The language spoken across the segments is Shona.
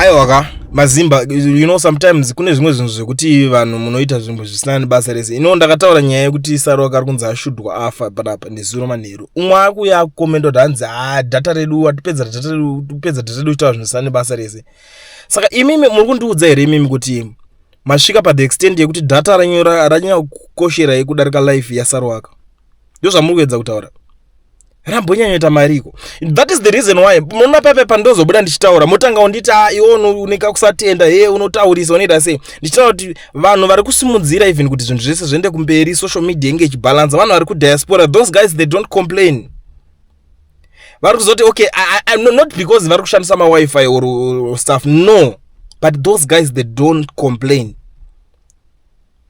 Aiwa ka, maZimba, sometimes kune zvimwe zvinhu zvekuti vanhu munoita zvinhu zvisina nebasa rese. Ino ndakataura nyaya yekuti Saruwaka ari kunzi ashudwa afa panapa nezuro manheru. Umwe akuuya akukomenda kuti hanzi, "Ha, data redu watipedza, data redu, kupedza data redu uchitaura zvinhu zvisina nebasa rese." Saka imimi muri kundiudza here imimi kuti masvika pa the extent yekuti data renyu ranyanya kukosherai kudarika life yaSaruwaka? Ndo zvamuri kuedza kutaura? Rambonyanyoita mariko. That is the reason why munoona paipai pandozobuda ndichitaura, motanga kunditi, "A, iwe une kakusatenda, he, unotaurisa, unoita sei." Ndichitaura kuti vanhu vari kusimudzira even kuti zvinhu zvese zviende kumberi, social media inge ichibhalansa, vanhu vari kudiaspora. Those guys, they don't complain. Vari kuzoti, okay, no, not because vari kushandisa maWi-Fi or stuff, no, but those guys, they don't complain.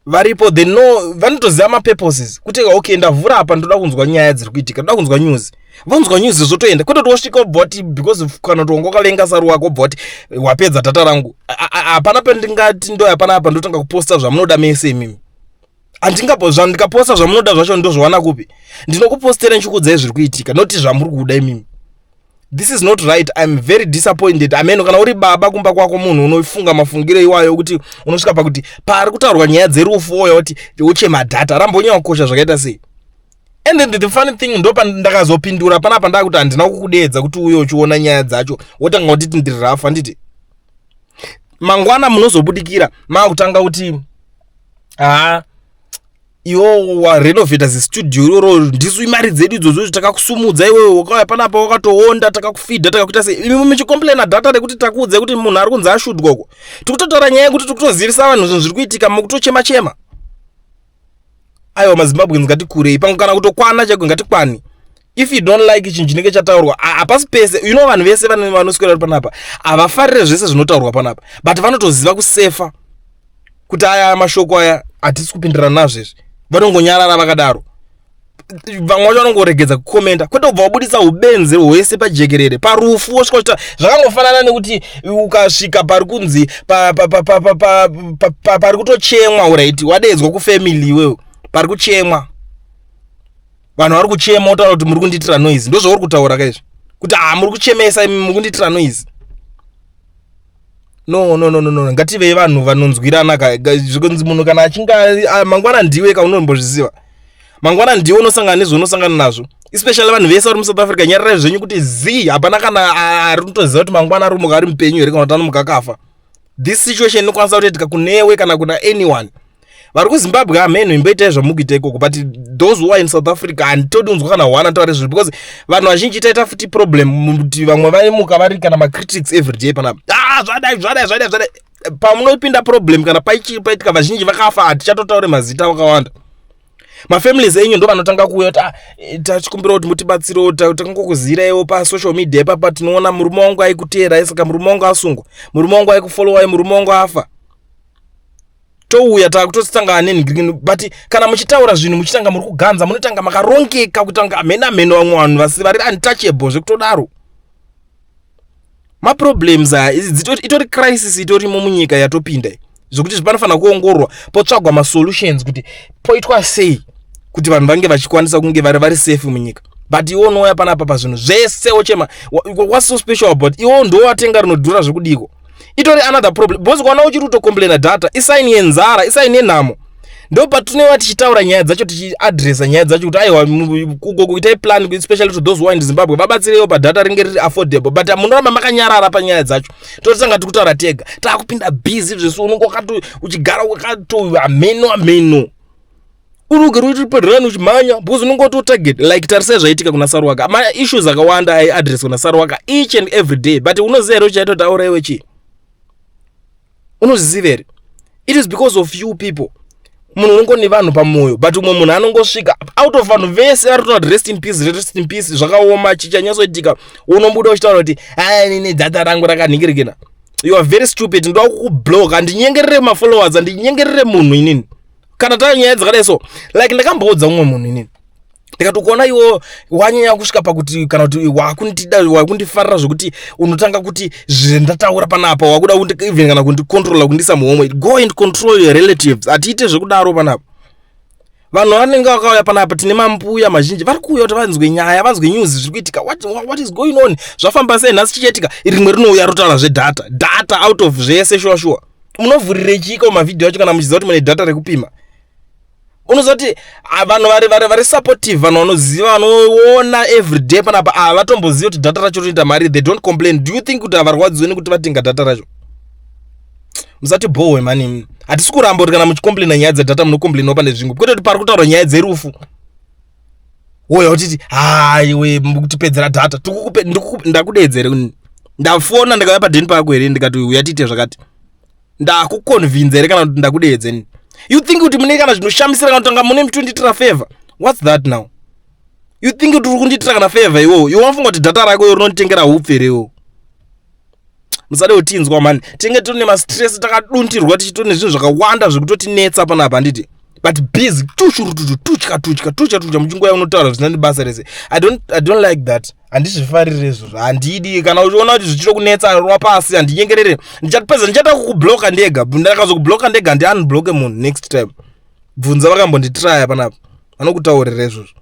Varipo, they know, vanotoziva mapurposes kuti, okay, ndavhura apa, ndoda kunzwa nyaya dziri kuitika, ndoda kunzwa news. Vonzwa news, zvotoenda, kwete kuti wosvika wobva wati because kana kuti wanga wakavenga Saruwaka, wobva wati wapedza data rangu. Hapana pandingati ndoya panapa ndotanga kuposta zvamunoda mese imimi. Handingapo zvandikaposta zvamunoda zvacho ndozvowana kupi? Ndinokupostera ndichikuudzai zviri kuitika, noti zvamuri kuda imimi. This is not right. I'm very disappointed. Ameno kana uri baba kumba kwako, munhu unofunga mafungiro iwayo kuti unosvika pakuti pari kutaurwa nyaya dzerufu woya kuti uchema data rambonyanya kukosha zvakaita sei? And then the funny thing, ndo pandakazopindura panapa ndakuti handina kukudedza kuti uye uchiona nyaya dzacho wotanga kutiti ndiri rafa. Nditi mangwana munozobudikira maakutanga kuti, "Haa, iwo warenovheta zistudio iroro, ndisu imari dzedu idzodzo, takakusumudza iwewe, wakauya panapa wakatoonda, takakufidha, takakuita sei." Imi muchicomplaina data rekuti takuudze kuti munhu ari kunzi ashudwa uko. Tikutotaura nyaya yekuti tikutozivisa vanhu zvinhu zviri kuitika, mukutochema chema. Aiwa, maZimbabweans, ngatikurei pamwe kana kutokwana chaiko, ngatikwani. If you don't like chinhu chinenge chataurwa, hapasi pese, vanhu vese vanoswera vari panapa havafarire zvese zvinotaurwa panapa, but vanotoziva kusefa kuti aya mashoko aya hatisi kupindirana nazvo izvi. Vanongonyarara vakadaro. Vamwe vacho vanongoregedza kukomenda, kwete kubva wabudisa ubenzi hwese pajekerere parufu, wosvika uchita zvakangofanana nekuti ukasvika pari kunzi pari kutochemwa, right, wadedzwa kufamily iwewe, pari kuchemwa, vanhu vari kuchema, wotaura kuti muri kundiitira noise. Ndo zvauri kutaura kaizvi kuti, "Ha, muri kuchemesa imi, muri kundiitira noise." No, no, no, no, no. Ngativei vanhu vanonzwirana ka. Zvikunzi munhu kana achinge mangwana ndiwe ka, unombozviziva, mangwana ndiwe unosangana nezvaunosangana nazvo, especially vanhu vese vari muSouth Africa. Nyararai zvenyu kuti z hapana kana ari kutoziva kuti mangwana ari kumuka ari mupenyu here kana kuti anomuka akafa. This situation inokwanisa kutoitika kunewe kana kuna anyone vari kuZimbabwe. Hameno, imboitai zvamukuita ikoko, but those who are in South Africa, handitodi kunzwa kana one ataura izvozvo, because vanhu vazhinji taita futi problem kuti vamwe vaimuka vari kana macritics every day panapa. "Ah, zvadai, zvadai, zvadai, zvadai." Pamunopinda problem kana paitika vazhinji vakafa, hatichatotaure mazita vakawanda. Mafamilies enyu ndo vanotanga kuuya kuti, "Ah, tachikumbira kuti mutibatsirewo, takangokuziraiwo pasocial media ipapa, tinoona murume wangu aikuteerai, saka murume wangu asungwa, murume wangu aikufollowai, murume wangu afa." Touya takutosangana nenhingirikini. But kana muchitaura zvinhu muchitanga muri kuganza, munotanga makarongeka kutanga hamene hamene vamwe vanhu vasi vari untouchable zvekutodaro. Maproblems aya, itori crisis itorimo munyika yatopinda iyi, zvokuti panofanira kuongororwa, potsvagwa masolutions kuti poitwa sei kuti vanhu vange vachikwanisa kunge vari safe munyika. But iwe unouya panapa pazvinhu zvese wochema. What's so special about iwo? Ndo watenga rinodhura zvekudiko? Itori another problem, because kuona uchiri kutocomplaina data, isign yenzara, isign yenhamo. Ndo patinova tichitaura nyaya dzacho, tichiadresa nyaya dzacho kuti aiwa, kuitai plan, especially to those who are in Zimbabwe, vabatsireiwo padata ringe riri affordable. But munoramba makanyarara panyaya dzacho, totanga tikutaura tega, taakupinda busy zvese. Unonge wakato uchigara wakato hameno hameno, unogara uri parun uchimhanya because unonge watotarget. Like, tarisai zvaitika kuna Saruwaka. Maissues akawanda aiadresswa naSaruwaka each and every day, but unoziva here uchaita kuti auraiwe chii? Unozviziva here? It is because of you people. Munhu unongo nevanhu pamwoyo, but umwe munhu anongosvika out of vanhu vese vari kutoa "Rest in peace, rest in peace." Zvakaoma, chichanyatsoitika, unobuda uchitaura kuti, "Nini data rangu rakanhingirikina." You are very stupid. Ndoda kukublock. Handinyengerere mafollowers, handinyengerere munhu inini. Kana taa nyaya dzakadai so, like ndakamboudza umwe munhu inini, ndikati ukuona iwo wanyanya kusvika pakuti kana kuti wakundida, wakundifarira zvokuti unotanga kuti zvendataura panapa wakuda even kana kundicontrola, kundisa muhomwe. Go and control your relatives. Hatiite zvekudaro panapa. Vanhu vanenge vakauya panapa, tine mambuya mazhinji vari kuuya kuti vanzwe nyaya, vanzwe news zviri kuitika, what is going on, zvafamba sei nhasi, chichaitika. Rimwe rinouya rotaura zvedata, data out of zvese. Shuwa shuwa, munovhurire chiiko mavhidhiyo acho kana muchiziva kuti mune data rekupima? Unoziva kuti vanhu vari supportive, vanhu vanoziva, vanoona everyday panapa, havatombozivi kuti data racho rinoita mari. They don't complain. Do you think kuti havarwadziwe nekuti vatenga data racho? Musati bhowe mani. Hatisi kuramba kuti kana muchicomplaina nyaya dzedata, munocomplainawo pane zvimwe, kwete kuti pari kutaura nyaya dzerufu woya uchiti, "Haiwe, kutipedzera data." Ndakudedzere, ndafona, ndikauya padheni pako here, ndikati, "Uya tiite zvakati"? Ndakuconvince here kana kuti ndakudedzeni? You think kuti mune kana zvinoshamisira kana kutanga mune mutondiitira favor? What's that now? You think kuti uri kundiitira kana favor iwowo? Iwe wafunga kuti data rako iro rinonditengera hupfu here iwowo? Musade kutinzwa mani. Tinge tine mastress, takaduntirwa, tichitone zvinhu zvakawanda zvekutotinetsa panapa, handiti? But busy tushurututu, tutya tutya tutya tutya, muchinguva unotaura zvisina nebasa rese. I don't like that. Handizvifariri izvozvo, handidi. Kana uchiona kuti zvichiri kunetsa, rwa pasi, handinyengerere. Ndichatipedza, ndichada kukublocka ndega. Ndakazokubloka ndega, handiunblocke munhu next time. Bvunza vakambonditraya panapa, vanokutaurira izvozvo.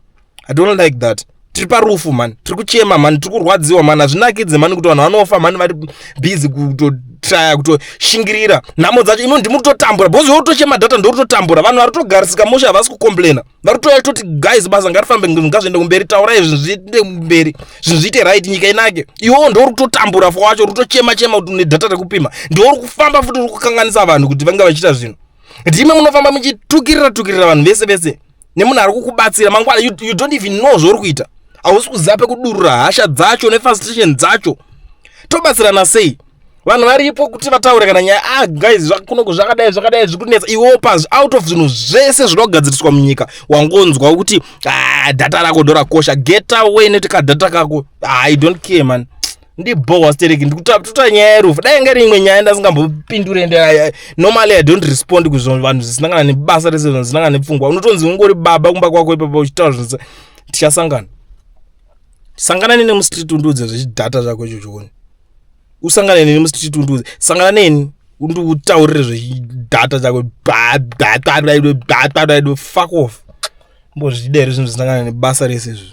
I don't like that. Tiri parufu mani, tiri kuchema mani, tiri kurwadziwa mani. Hazvinakidze mani kuti vanhu vanofa mani, vari busy kutotraya kutoshingirira nhamo dzacho. Imo ndimi kutotambura because iwe utochema data, ndo kutotambura. Vanhu vari kutogarisika mushe, havasi kucomplaina. Vari kutoya toti, "Guys, basa ngarifambe, ngazviende kumberi, taurai zvinhu zviende kumberi, zvinhu zviite right, nyika inake." Iwewo ndo uri kutotambura fo wacho, uri kutochema chema kuti une data rekupima. Ndo uri kufamba futi uri kukanganisa vanhu kuti vange vachiita zvinhu. Ndime munofamba muchitukirira tukirira vanhu vese vese, nemunhu ari kukubatsira mangwana. You don't even know zvauri kuita. Hausi kuziva pekudurura hasha dzacho nefrustration dzacho. Tobatsirana sei? Vanhu varipo kuti vataure kana nyaya, "Ah guys, kunoku zvakadai zvakadai, zviri kunetsa." Iwewo pazvi out of zvinhu zvese zvinoda kugadziriswa munyika, wangonzwa kuti, "Ah, data rako ndo rakosha." Get away netikadhata kako. Ah, I don't care man, ndibhowa stereki. Ndikutotaura nyaya yerufu. Dai inge iri imwe nyaya, ndasingambopindure. Ende normally I don't respond kuzvinhu vanhu zvisina kana nebasa rese, zvinhu zvisina kana nepfungwa. Unotonzi ungori baba kumba kwako ipapo uchitaura zvinhu. Tichasangana, sangana neni mustreet, undiudze zvechidhata zvako ichocho. Usangane neni mustreet, undiudze, sangana neni undiutaurire zvechidhata chako. Fuck off. Mbozvidere zvinhu zvisina kana nebasa rese izvozvo.